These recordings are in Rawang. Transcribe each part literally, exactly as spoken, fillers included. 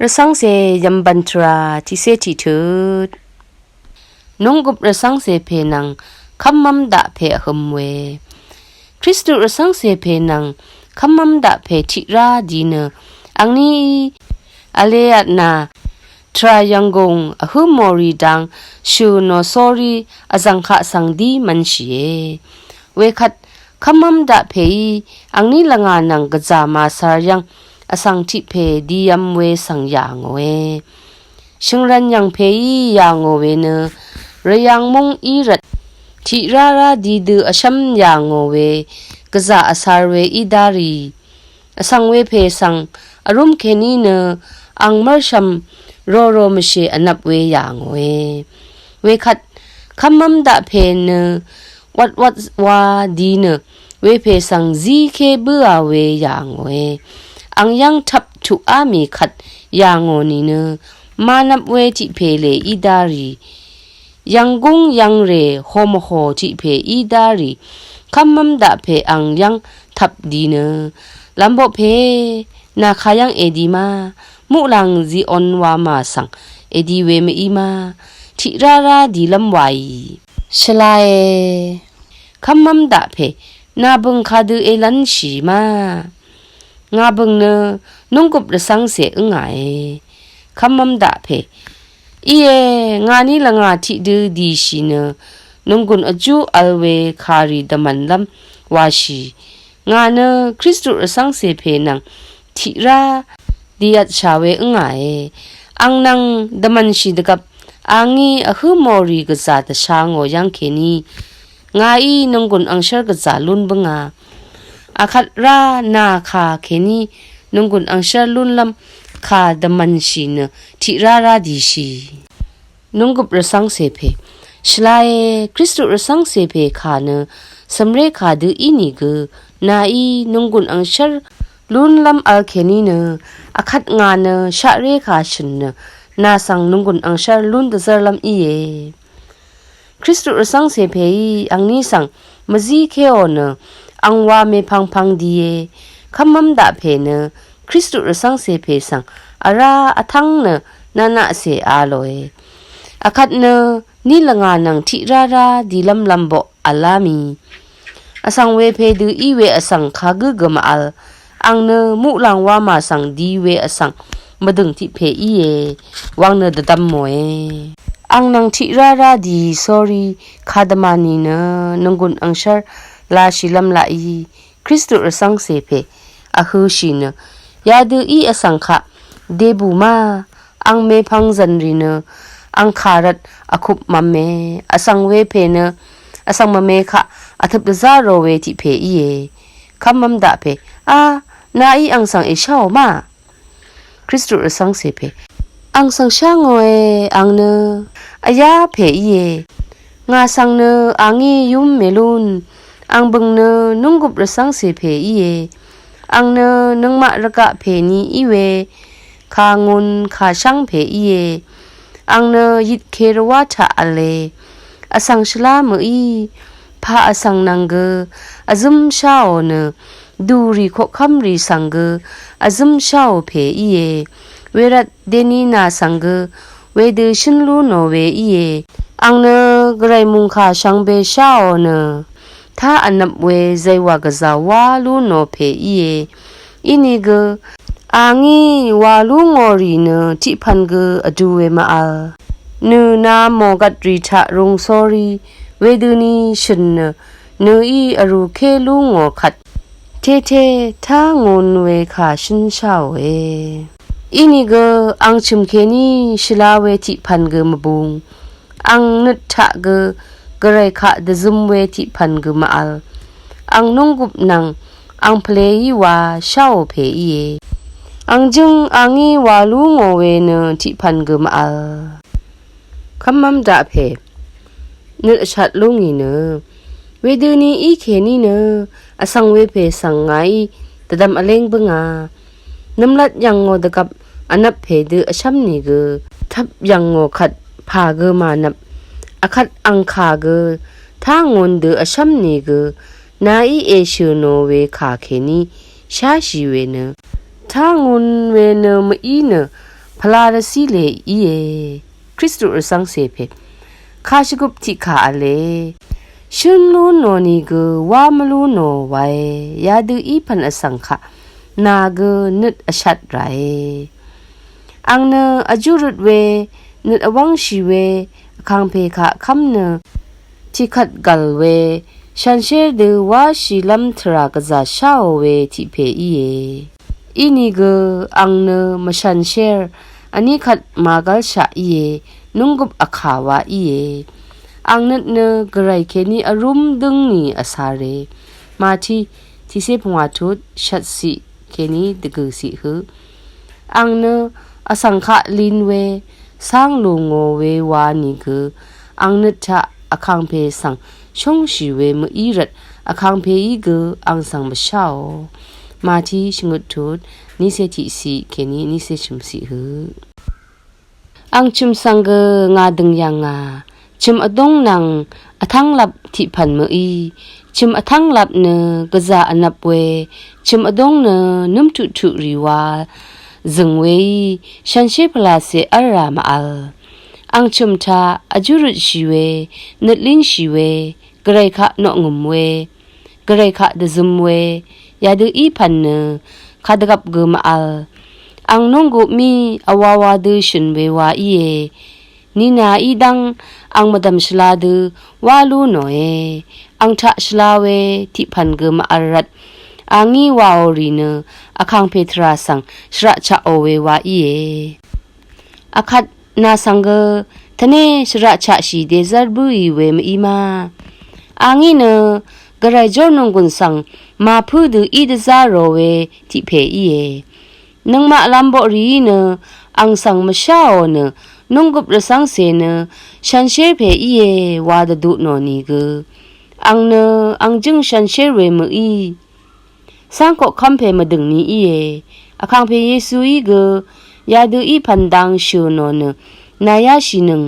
Rvcv́ngcè yv̀mbv̀n tvrà tiqcé tiqtøt. Nunggup rvcv́ngcè pè nvng kv́mv́m daq pè vhø̄m we. Kristu rvcv́ngcè pè nvng kv́mv́m daq pè tiqrá di nø angní vleat nà tvrà yv̀nggùng vhǿ mòrì dang shø̀ nò sórí vzv̀ng kaq svng dí mv̄nshìe. Wekvt kv́mv́m daq pèí angní lvngà nvng gvzà màsar yv́ng vsvng tiq pè diyv̄m we svng yà ngòe. Shø̀ngrv̀n yv̀ng pèí yà ngò we nø rvyang múng í rvt tiq rárá di dø vshv́m yà ngò we gvzà vsar we í dá rì. Vsvng we pè svng vrúm kèní nø ang mv́rshv̀m roro mvshè vnvp we yà ngòe. Wekvt kv́mv́m daq pè nø wvtwvt wa di nø wepè svng zíké bǿà we yà ngòe. Ang yv́ng tvp tuqá mì kvt yà ngò nìnø mànvp we tiq pè lè í dá rì. Yv̀nggúng yv̀ngrè hò mvhò tiq pè í dá rì. Kv́mv́m daq pè ang yv́ng tvp di nø lv̄mboq pè nà kayv́ng èdi ma, muqlàng ziqon wamà svng èdi we mví ma, tiq rárá dilv́m waì. Shvlae. Kv́mv́m daq pè nà bø̀ng kadø èlv́nshì ma. Ngà bø̀ng nø nunggup rvcv́ngcè ǿngàe. Kv́mv́m daq pè íe, ngàní lvngà tiqdø dìshì nø nònggùn vjú vl we kàrì dvmv̀nlv́m wàshì. Ngà nø Kristu rvcv́ngcè pè nvng tiqrá dìvtshà we ǿngàe. Ang nvng dvmv̀nshì dvgvp a ngí vhǿ mòrì gvzà dvsha ngò yv́ng kèní ngàí nònggùn angshv́r gvzà lún bǿngà. Akvt rá nà kà kèní nònggùn angshv́r lúnlv́m kà dvmv̀nshì nø tiq rárá dìshì. Nunggup rvcv́ngcè pè. Shvlae Kristu rvcv́ngcè pè kà nø cv̀mré kà dø ínìgø nàí nònggùn angshv́r lúnlv́m vl kèní nø akvt ngà nø shaqré kà shø̀n nø nà svng nònggùn angshv́r lún dvzv́rlv́m íe. Kristu rvcv́ngcè pèí angní svng mvzíkéò nø ang wa mèpvngpvng die. Kv́mv́m daq pè nø Kristu rvcv́ngcè pè svng vrá vtv́ng nø naqnaqcè a lòe. Akvt nø ní lvngà nvng tiq rárá dilv́m lv̄mboq v̀lá mì. Vsvng we pè dø í we vsvng kagǿ gø mvvl. Ang nø muqlàng wamà svng di we vsvng mvdø̀ng tiq pè íe. Wang nø dvdvm mòe. Ang nvng tiq rárá di sórí kadvmà nìnø nònggùn angshv́r lashìlv́m laqí. Kristu rvcv́ngcè pè vhø̄shì nø yadø í vsvng kaq debù ma. Ang mèpvng zv̀nrì nø ang kà rvt vkup mv̄me. Vsvng we pè nø vsvng mvme kaq vtøp dvzá ro we tiq pè íe. Kv́mv́m daq pè a nàí ang svng èsháò ma. Kristu rvcv́ngcè pè ang svng shá ngòe. Ang nø vyá pè íe. Ngà svng nø a ngí yúm mèlún. Ang bø̀ng nø nunggup rvcv́ngcè pè íe. Ang nø nøngmaq rvgaq pèní í we kàngūn kàshv́ng pè íe. Ang nø yitke rvwá taq v̄le. Vsvng shvlá mø̀í pà vsvng nvng gø vzǿm sháò nø dùrì koqkv́mrì svng gø vzǿm sháò pè íe. Wervt deni nà svng gø wedø shǿn lú nò we íe. Ang nø gvray mùngkà shvngbe sháò nø tá vnvp we zàywà gvzà wá lú nò pè íe. Inìgø a ngí wa lú ngò rì nø tiqpv̀n gø vdu we mvvl. Nø na mògvt rì taq rūng sórí wedøni shø̀n nø nøí vrūké lú ngò kvt tété tá ngūn we kà shǿn sháòe. Inìgø ang chø̀m kèní shvlá we tiqpv̀n gø mvbūng. Ang nøt taq gø gvray kaq dvzøm we tiqpv̀n gø mvvl. Ang nunggup nvng ang pvleí wa sháò pè íe. Ang jǿng a ngí wa lú ngò we nø tiqpv̀n gø mvvl. Kv́mv́m daq pè nøt vshat lú ngì nø wedøni í kèní nø vsvng we pè svng ngàí dvdvm vléng bǿngà. Nvmlat yv̀ngò dvgvp vnvp pè dø vshv́m nìgø tvp yv̀ngò kvt pà gø mànvp. Akvt ang kà gø tá ngūn dø vshv́m nìgø nàí èshø̀ nò we kà kèní sháshì we nø tá ngūn we nø mví nø Pvla rvcílè íe. Kristu rvcv́ngcè pè kashvgup tiqkà v̄le. Shǿn lú nò nìgø wá mvlú nò wae. Yadø í pv̀n vsvng kaq nà gø nøt vshat ràe. Àng nø vjúrøt we, nøt vwv́ngshì we, vkàngpè kaq kv́m nø tiqkvt gv̀l we, shànshér dø wáshìlv́m tvrà gvzà sháò we tiq pè íe. Inìgø àng nø mvshànshér, vní kvt màgv́lshaq íe, núnggup vkà wa íe. Àng nøt nø gvray kèní vrúm dǿngni vsare. Mati tiqcé pungwà tut shvtciq kèní dvgø̀ciq høq. Àng nø vsvng kaq lin we, cáng lù ngò we wa nìgø, àng nøt taq vkàngpè svng shóngshì we mø̀í rvt, vkàngpèí gø àng svng mvsháò. Mati shvngøt tut nícé tiqciq kèní nícé shø̀mciq høq. Àng chø̀m svng gø ngà dø̀ng yv̀ngà, chø̀m vdúng nvng vtv́nglap tiq pv̀n mø̀í. Chø̀m vtv́nglap nø gvzà vnvp we, chø̀m vdúng nø nǿmtuqtuq rì wa zø̀ng weí, shànshér pvlacè v́lrà mvvl. Àng chø̀m taq vjúrøtshì we, nøt línshì we, gvray kaq noqngø̀m we, gvray kaq dvzøm we, yadø í pv̀n nø kadvgvp gø mvvl. Àng núngguq mí vwawa dø shø̀n we wa íe. Nìnà í dv́ng àng mvdv̀m shvla dø wá lú nòe. Àng taq shvla we tiq pv̀n gø mvvl rvt, a ngí waò rì nø vkàngpè tvrà svng shvraqchaqò we wa íe. Akvt nà svng gø tvné shvraqchaqshì dèzv́r bǿì we mø̀í ma. A ngí nø gvray jórnònggùn svng màpǿ dø í dvzá rò we tiq pè íe. Nøngmaq lamboqrìí nø àng svng mvsháò nø, núnggup rvcv́ngcè nø shànshér pè íe wa dvdu nò nìgø, àng nø àng jǿng shànshér we mø̀í. Cáng koqkv́m pè mvdø̀ng ni íe. Vkàngpè Yesuí gø yadø í pv̀n dang shø̀ nò nø nàyáshìnøng.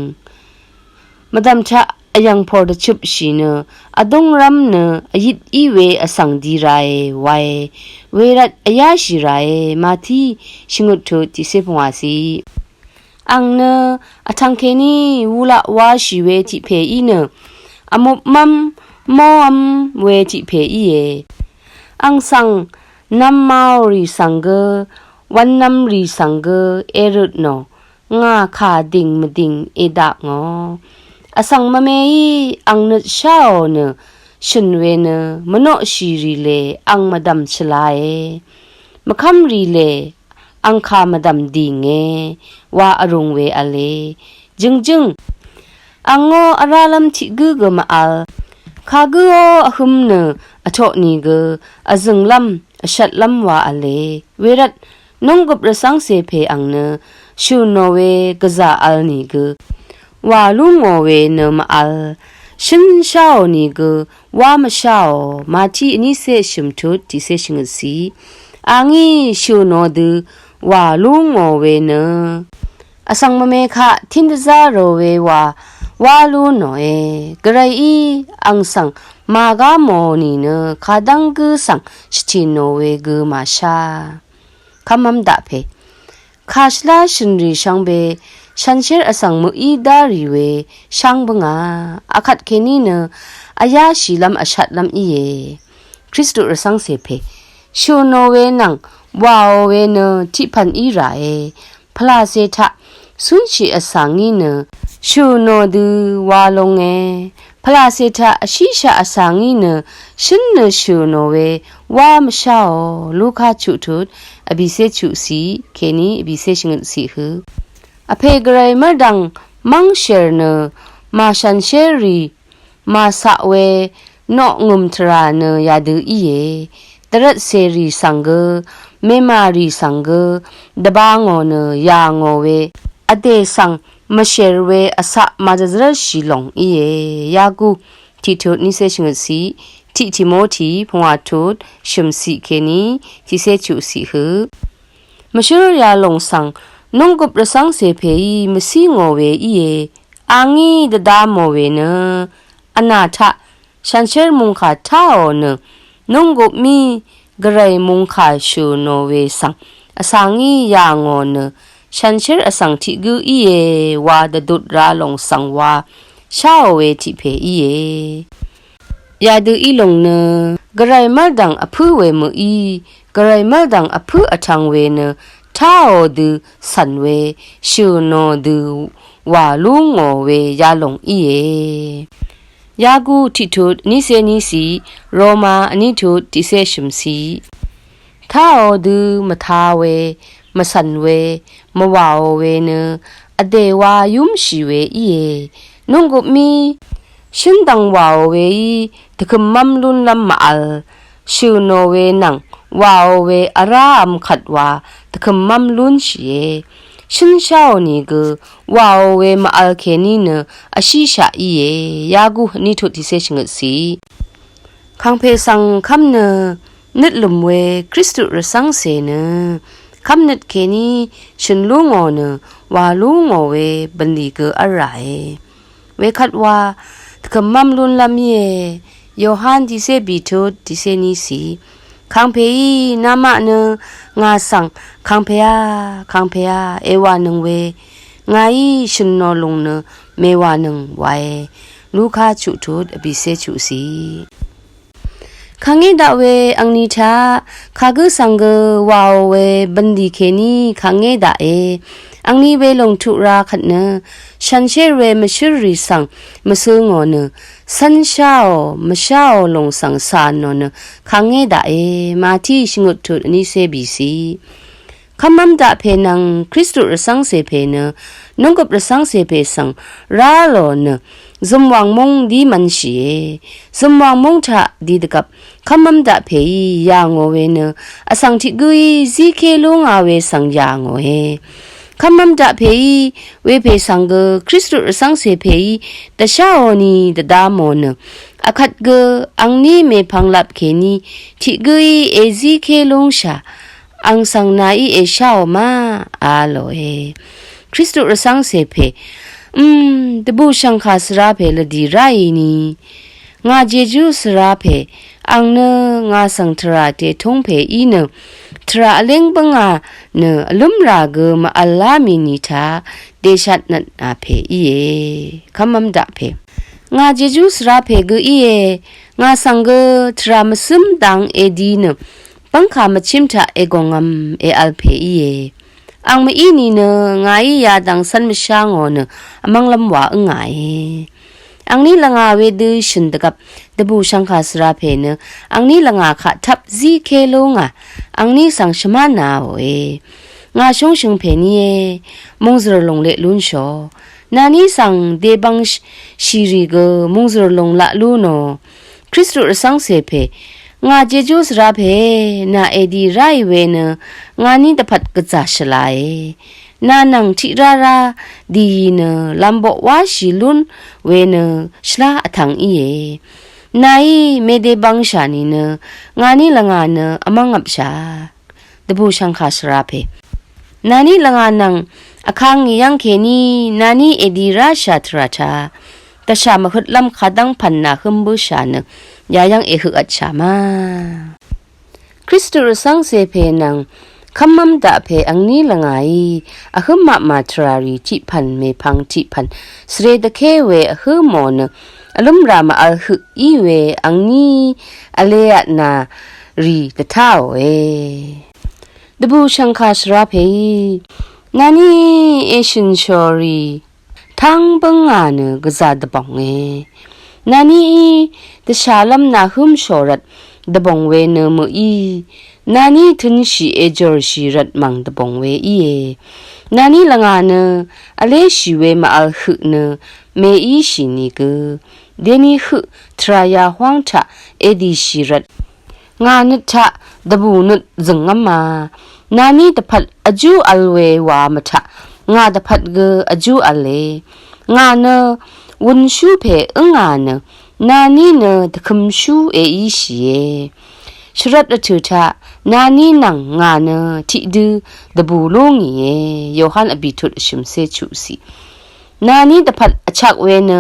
Mvdv̀m taq vyv̀ngpòr dvchøpshì nø vdúngrv́m nø vyit í we vsvng di ràe wae. Wervt vyáshì ràe. Mati shvngøt tut tiqcé pungwàciq. Àng nø vtv̀ng kèní wulaq washì we tiq pè í nø vmupmv́m móv́m we tiq pè íe. Àng svng nv̄m maò rì svng gø, wv̄nnv̄m rì svng gø èrøt nò, ngà kà dìng mvdìng èdaq ngò. Vsvng mvmeí àng nøt sháò nø shø̀n we nø mvnoqshì rì lè àng mvdv̀m shvlae. Mvkv́m rì lè àng kà mvdv̀m dìnge wa vrūng we v̄le. Jø̀ngjǿng àngó vrálv́m tiq gǿ gø mvvl. Kagǿó vhø̄m nø vtoq nìgø vzø̀nglv́m vshvtlv́m wa v̄le. Wervt nunggup rvcv́ngcè pè àng nø shø̀ nò we gvzà vl nìgø wà lú ngò we nø mvvl. Shǿn sháò nìgø wá mvsháò. Màtiq vnícé vshø̀m tut tiqcé shvngøtcì. A ngí shø̀ nò dø wà lú ngò we nø vsvng mvme kaq tín dvzá rò we wa wá lú nòe. Gvrayí àng svng màgá mò nìnø kadv́ng gǿ svng shvtì nò we gø màshá. Kv́mv́m daq pè kà shvlá shø̀n rì shvngbe shànshér vsvng mø̀í dá rì we sháng bǿngà. Akvt kèní nø vyáshìlv́m vshatlv́m íe. Kristu rvcv́ngcè pè shø̀ nò we nvng wàò we nø tiq pv̀n í ràe. Pvlacè taq cúnshì vsvng í nø shø̀ nò dø wa longe. Pvlacè taq vshíshaq vsvng í nø shǿn nø shø̀ nò we wá mvsháò. Luka chuq tut vbìcé chuqcì kèní vbìcé shvngøtcì hø. Vpè gvray mv́rdv̀ng mv́ngshèr nø màshànshér rì màcaq we noqngø̀m tvrà nø yadø íe. Dvrvtcè rì svng gø, mèmà rì svng gø dvba ngò nø yà ngò we vdè svng mvshèr we vcaq màdvzvrv́lshì lòng íe. Yaku tiq tut nícé shvngøtcì, tiq Timoti pungwà tut shø̀mcì kèní tiqcé chuqcì hø. Mvshǿl yalòng svng nunggup rvcv́ngcè pèí mvcí ngò we íe. A ngí dvda mò we nø vnà taq shànshér mungkà táò nø nunggup mí gvray mungkà shø̀ nò we svng vsa ngí yà ngò nø shànshér vsvng tiq gǿ íe wa dvdut ra lòng svng wa sháò we tiq pè íe. Yadø í lòng nø Gvray mv́ldv̀ng vpǿ we mø̀í, Gvray mv́ldv̀ng vpǿ vtv̄ng we nø táò dø cv̀n we, shø̀ nò dø wà lú ngò we yalòng íe. Yaku tiqtut vnícé níciq, Roma vnítut tiqcé shø̀mciq. Táò dø mvtā we, mvcv̀n we, mvwàò we nø vdè wa yúmshì we íe. Nunggup mí shǿn dvng wàò weí dvkø̀mmv́m lúnlv́m mvvl, shø̀ nò we nvng wàò we vrá vm kvt wa dvkø̀mmv́m lúnshìe. Shǿnsháò nìgø wàò we mvvl kèní nø vshíshaq íe. Yaku vnítut tiqcé shvngøtciq. Kàngpè svng kv́m nø nøt lø̀m we Kristu rvcv́ngcè nø kv́mnøt kèní shø̀n lú ngò nø wà lú ngò we bv̀nlì gø v́lràe. Wekvt wa dvkø̀mmv́m lúnlv́m íe. Yohan tiqcé bìtut tiqcé níciq. Kàngpèí namaq nø ngà svng, Kàngpèá, Kàngpèá, èwànøng we, ngàí shø̀n nò lùng nø mèwànøng wae. Luka chuqtut vbìcé chuqciq. Kàngé daq we angni taq kagǿ svng gø wàò we bv̀nlì kèní kàngé daqe. Angni we lòng tuq ra kvt nø shànshér we mvshǿrrì svng mvsø̄ ngò nø cv́nsháò mvsháò lòng svng cà nò nø kàngé daqe. Màtí shvngøt tut vnícé bìciq. Kv́mv́m daq pè nvng Kristu rvcv́ngcè pè nø nunggup rvcv́ngcè pè svng rá lò nø zø̀mwàng múng dí mv̄nshìe. Zø̀mwàng múng taq di dvgvp kv́mv́m daq pèí yà ngò we nø vsvng tiq gǿí zíké lú ngà we svng yà ngòe. Kv́mv́m daq pèí wepè svng gø Kristu rvcv́ngcè pèí dvsháò ni dvda mò nø vkvt gø angní mèpvng lap kèní tiq gǿí èzíké lúngshà ang svng nàí èsháò ma a lòe. Kristu rvcv́ngcè pè, mm, dvbùshv̀ngkà svra pè lvdì ráì ni. Ngà jejú svra pè, ang nø ngà svng tvrà tètúng pè í nø, tvrà vléng bǿngà nø vlǿmrà gø mvvlá mì nì taq dèshatnvtnà pè íe. Kv́mv́m daq pè. Ngà jejú svra pè gø íe, ngà svng gø tvrà mvcǿm dang èdi nø, bv́ngkà mvchím taq ègòngvm èvl pè íe. Ang mví nìnø ngàí yadvng cv́n mvshá ngò nø vmv́nglv́m wa ǿngàe. Angní lvngà wedø shø̀n dvgvp dvbùshv̀ngkà svra pè nø angní lvngà kaq tvp zíké lú ngà angní svng shvmánāòe. Ngà shúngshøng pè níe, mòngzø̀r lùngleq lúnshò. Nàní svng dèbvng shìrì gø mòngzø̀r lùng laq lú nò. Kristu rvcv́ngcè pè, ngà jejú svra pè, nà èdì ráì we nø ngàní dvpvt gvzà shvlae. Nà nvng tiq rárá dìì nø lv̄mboq wáshì lún we nø shvlá vtv̄ng íe. Nàí mèdebvngshà nìnø ngàní lvngà nø vmv́ngvpshà. Dvbùshv̀ngkà svra pè. Nàní lvngà nvng vkangì yv́ng kèní nàní èdì ráshà tvrà taq dvshà mvhøtlv́m kadv́ng pv̀n nàhǿm bǿshà nø yayv́ng èhøqvtshà ma. Kristu rvcv́ngcè pè nvng kv́mv́m daq pè angní lvngàí vhǿm mapmà tvràrì tiq pv̀n mèpvng tiq pv̀n svre dvké we vhǿ mò nø vlǿmrà mvvl høq í we angní vleatnà rì dvtáòe. Dvbùshv̀ngkà svra pèí nàní èshø̀nshòrì tv́ng bǿngà nø gvzà dvbònge. Nàníí dvshàlv́m nàhǿmshò rvt dvbòng we nø mø̀í. Nàní tø̄nshì èjòrshì rvt mv̀ng dvbòng we íe. Nàní lvngà nø vléshì we mvvl høq nø mèíshì nìgø. Dèní høq tvrà yahwáng taq èdìshì rvt ngà nøt taq dvbù nøt zø̀ngv́mā. Nàní dvpvt vjú vl we wa mvtaq ngà dvpvt gø vjú v̄le. Ngà nø wūnshú pè ǿngà nø nàní nø dvkø̄mshú èíshìe. Shvrvt rvtø̀ taq nàní nvng ngà nø tiqdø dvbù lú ngìe. Yohan vbìtut vshø̀mcé chuqciq. Nàní dvpvt vchak we nø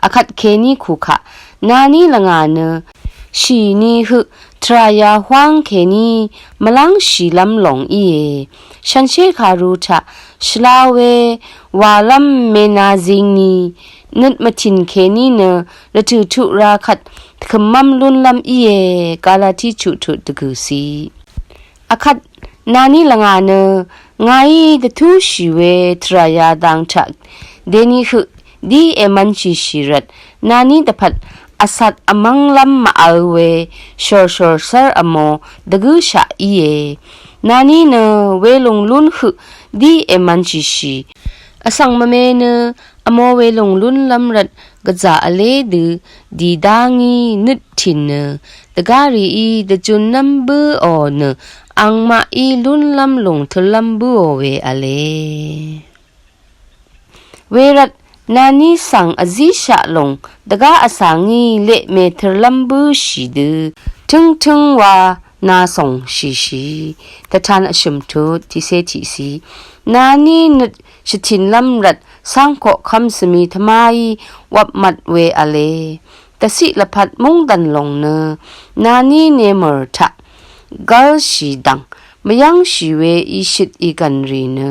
vkvt kèní kukaq nàní lvngà nø shìni høq tvrà yahwáng kèní mvlángshìlv́m lòng íe. Shànshér kàru taq shvlá we wàlv́m mènazing ni nøt mvtìn kèní nø rvtø̀ tuq ra kvt dvkø̀mmv́m lúnlv́m íe. Galati chuq tut dvgø̀ si. Akvt naní lvngà nø ngàí dvtúshì we tvrà yadang taq dèni høq dí èmvnshìshì rvt naní dvpvt vsat vmv́nglv́m mv-vl we shòrshòr sv́r vmō dvgǿshaq íe. Naní nø welùng lún høq dí èmvnshìshì vsvng mvme nø vmō welùng lúnlv́m rvt gvzà vlé dø dì dá ngí nøt tìn nø dvgá rìí dvjunlv́m bǿò nø angmaqí lúnlv́m lùng tø̄lv́m bǿò we v̄le. Wervt naní svng vzíshaq lùng dvgá vsvng í leqmè tø̄lv́m bǿshì dø tǿngtǿng wa nasòng shìshì. Tvtan vshø̀m tut tiqsé tiqsi. Naní nøt shvtìnlv́m rvt cáng koqkv́m svmi tvmáí wvpmat we v̄le. Dvciq lvpat mungdàn lòng nø naní nemø̀r taq gv́lshì dv̀ng mvyv́ngshì we ìshøt ìgv̀n rì nø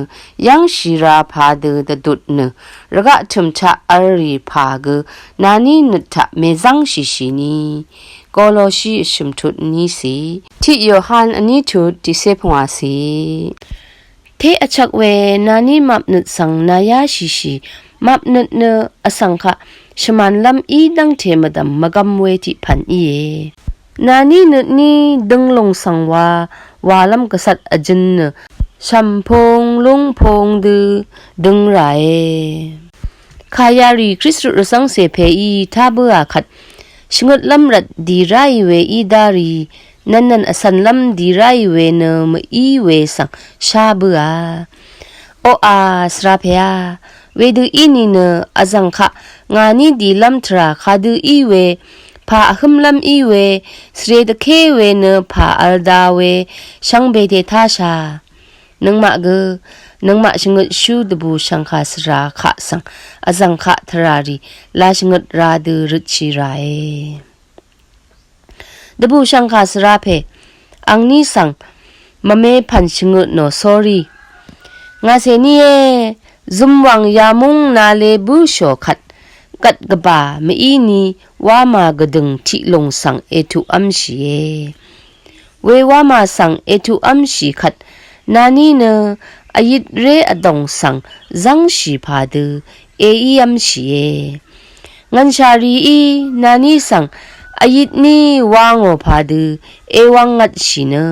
yv́ngshì ra pà dø dvdut nø rvgaq tø̀m taq v̄l rì pà gø naní nøt taq mèzv́ngshìshì ni. Koloshi vshø̀m tut nísi. Tiq Yohan vní tut tiqsé pvngwàsi. Té vchvk we naní mapnøt svng nayáshìshì. Mapnøt nø vsvng kaq shvmànlv́m í dv́ngte mvdv̀m mvgvm we tiq pv̀n íe. Naní nøtní dønglùng svng wa wàlv́m gvcvt vjø̄n nø shv̀mpung lúngpung dø døng ràe. Kàyarì Kristu rvcv́ngcè pèí tá bǿà kvt shvngøtlv́m rvt dì ráì we í dá rì nv̀nnv̀n vcv̀nlv́m dì ráì we nø mv-í we svng shá bǿà. Oqà svra pèá, wedø í nìnø vzv̀ng kaq ngàní dìlv́m tvrà kadø í we pà vhǿmlv́m í we svre dvké we nø pà v̄l da we shvngbe dètáshà. Nøngmaq gø nøngmaq shvngøtshú dvbùshv̀ngkà svra kaq svng vzv̀ng kaq tvrà rì la shvngøt ra dø røtshì ràe. Dvbùshv̀ngkà svra pè angní svng mvme pv̀n shvngøt nò sórí. Ngàcè níe, zømwàng yamúng nale bǿshò kvt gvt gvbà mv-í ni wamà gvdø̀ng tiqlùng svng ètuqv́mshìe. We wamà svng ètuqv́mshì kvt naní nø vyit ré vdòng svng zv́ngshì pà dø èív́mshìe. Ngv̀nshà rìí naní svng vyit ní wangò pà dø èwv̄ngvtshì nø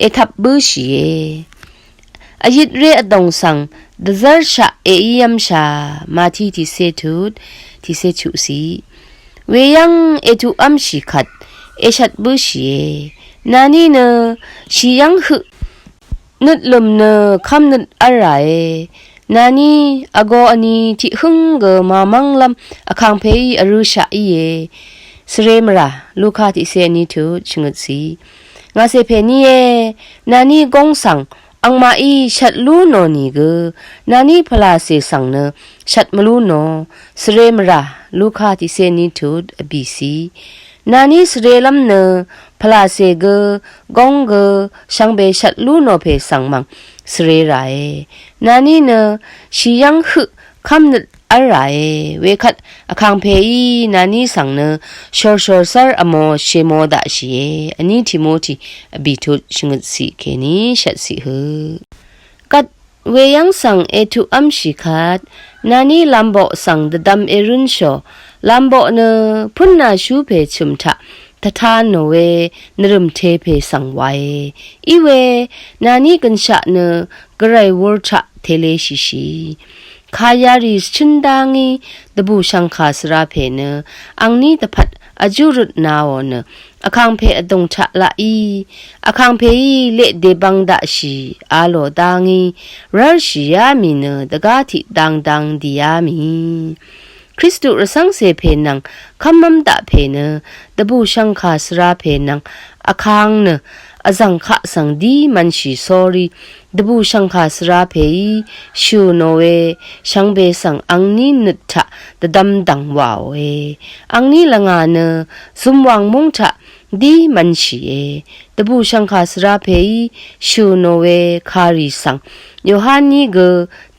ètvp bǿshìe. Vyit ré vdòng svng dvzv́rshaq èív́mshà. Mati tiqsé tut tiqsé chuqsi. Weyv́ng ètuqv́mshì kvt èshvt bǿshìe. Naní nø shì yv́ng høq nøt lø̀m nø kv́mnøt v́l ràe. Naní vgō vni tiqhǿng gø màmv́nglv́m vkàngpèí vrø̄shaq íe. Svre mvrà Luka tiqsé vní tut shvngøtsi. Ngàcè pè níe, naní góng svng angmaqí shvt lú nò nìgø naní pvlàcè svng nø shvt mvlú nò. Svre mvrà Luka tiqsé vní tut vbìsi. Naní svrelv́m nø pvlàcè gø góng gø shvngbe shvt lú nò pè svng mv̀ng svre ràe. Naní nø shì yv́ng høq kv́mnøt v́l ràe. Wekvt vkàngpèí naní svng nø shòrshòr sv́r vmō shèmō daqshìe. Vní Timoti vbìtut shvngøtciq kèní shvtciq høq. Kvt weyv́ng svng ètuqv́mshì kvt naní lamboq svng dvdvm èrǿnshò. Lamboq nø pǿnnàshú pè chø̀m taq tvta nò we nvrø̀mte pè svng wae. Iwe naní gønshaq nø gvray wur taq tele shìshì. Kayarì shǿn dá ngí dvbùshv̀ngkà svra pè nø angní dvpvt vjú røtnaò nø vkàngpè vdùng taq laqí, vkàngpèí leq dèbvng daqshì a lò dá ngí rv́lshì yá mì nø dvgá tiq dang dang dì yá mì. Kristu rvcv́ngcè pè nvng kv́mv́m daq pè nø dvbùshv̀ngkà svra pè nvng vkang nø vzv̀ng kaq svng dí mv̄nshì sórí dvbùshv̀ngkà svra pèí shø̀ nò we shvngbe svng angní nøt taq dvdvm dv̀ng wàòe. Angní lvngà nø zømwàng múng taq Dí mv̄nshìe, dvbùshv̀ngkà svra pèí shø̀ nò we kàrì svng, Yohaní gø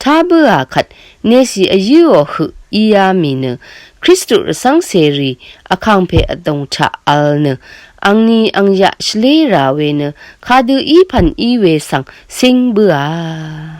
tá bǿà kvt, nècì vyǿò høq íá mì nø, Kristu rvcv́ngcèrì, vkàngpè vdùng taq v̄l nø, angni angyaq shvlé rà we nø, kadø í pv̀n í we svng cíng bǿà.